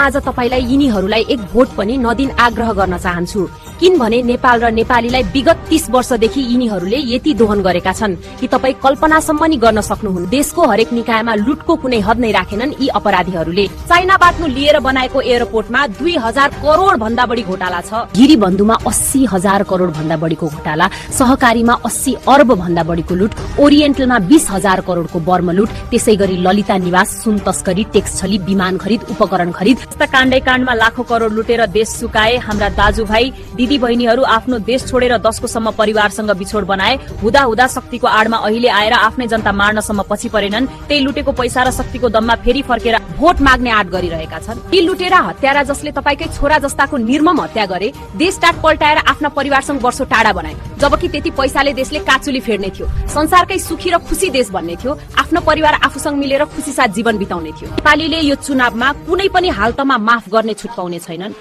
आज तपाईलाई यिनीहरूलाई एक भोट पनि नदिन आग्रह गर्न चाहन्छु, किनभने नेपाल र नेपालीलाई विगत 30 वर्षदेखि यिनीहरूले यति दोहन गरेका छन् कि तपाई कल्पनासम्म नि गर्न सक्नुहुन्न। देशको हरेक निकायमा लुटको कुनै हद नै राखेनन् यी अपराधीहरूले। चाइनाबाट लिएर बनाएको एयरपोर्टमा 2000 करोड भन्दा बढी घोटाला छ। गिरीबन्धुमा 80,000 करोड भन्दा बढीको घोटाला, सहकारीमा 80 अर्ब भन्दा बढीको लुट, ओरिएन्टलमा 20,000 करोडको बर्म लुट, त्यसैगरी ललिता निवास, सुन तस्करी, ट्याक्स छली, विमान खरिद, उपकरण खरिद जस्ता काण्डमा लाखौं करोड लुटेर देश सुकाए। हाम्रा दाजुभाइ दिदी बहिनीहरू आफ्नो देश छोडेर 10 सम्म परिवारसँग बिछोड बनाए। हुँदा हुँदा शक्तिको आडमा अहिले आएर आफ्नै जनता मार्नसम्म पछि परेनन्। त्यही लुटेको पैसा र शक्तिको दममा फेरि फर्केर भोट माग्ने आँट गरिरहेका छन्। यी लुटेरा हत्यारा जसले तपाईकै छोरा जस्ताको निर्मम हत्या गरे, देश टाट पल्टाएर आफ्ना परिवारसँग वर्षौं टाढा बनाए, जबकि त्यति पैसाले देशले काचुली फेर्ने थियो, संसारकै सुखी र खुशी देश भन्ने थियो, आफ्नो परिवार आफूसँग मिलेर खुशी साथ जीवन बिताउने थियो। नेपालीले यो चुनावमा कुनै पनि हालतमा माफ गर्ने छुट पाउने छैनन्।